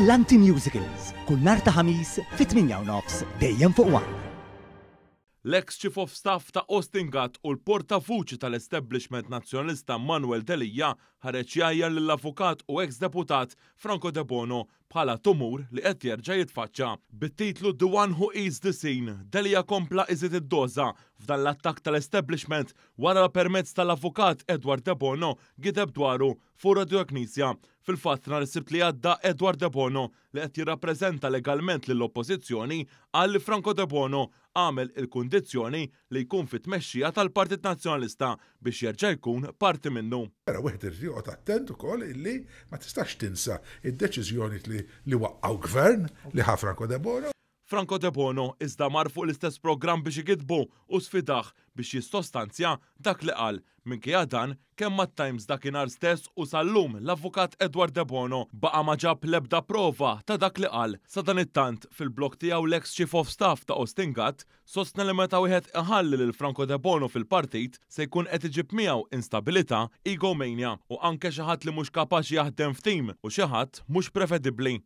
Brillanti Musicals, kull nhar ta' Ħamis fit-8:30 dejjem fuq One. L-eks Chief of Staff ta' Austin Gatt u l-portavuċi tal-establishment Nazzjonalista Manuel Delia ħareġ jgħajjar lill-avukat u eks deputat Franco Debono bħala tumur li qed jerġa' jitfaċċa. Bit-titlu The One Who Eats the Scene, Delia kompla iżid id-doża f'dan l-attakk tal-establishment wara la permezz tal-avukat Edward Debono gideb dwaru fuq Radio Knisja. Fil-fatt nhar is-Sibt li għadda Edward Debono li qed jirrappreżenta legalment lill-Oppożizzjoni qal li Franco Debono għamel il-kundizzjoni li jkun fit-tmexxija tal-Partit Nazzjonalista biex jerġa' jkun parti minnu. Però wieħed irid joqgħod attent ukoll illi ma tistax tinsa d-deċiżjonijiet li li waqqgħu gvern li ħa Franco Debono. Franco Debono iżda mar fuq l-istess programm biex igiddbu u sfidah biex jissostanzja dak li qal. Minkejja dan, kemm mat-Times dakinhar stess u sal-lum l-Avukat Edward Debono baqa' ma ġab l-ebda prova ta' dak li qal. Sadanittant, fil-blog tiegħu l-eks Chief of Staff ta' Austin Gatt sostna li meta wieħed iħalli lil Franco Debono fil-partit se jkun qed iġib miegħu instabilità, egomania u anke xi ħadd li mhux kapaċi jaħdem f'tim u xi ħadd mhux prevedibbli.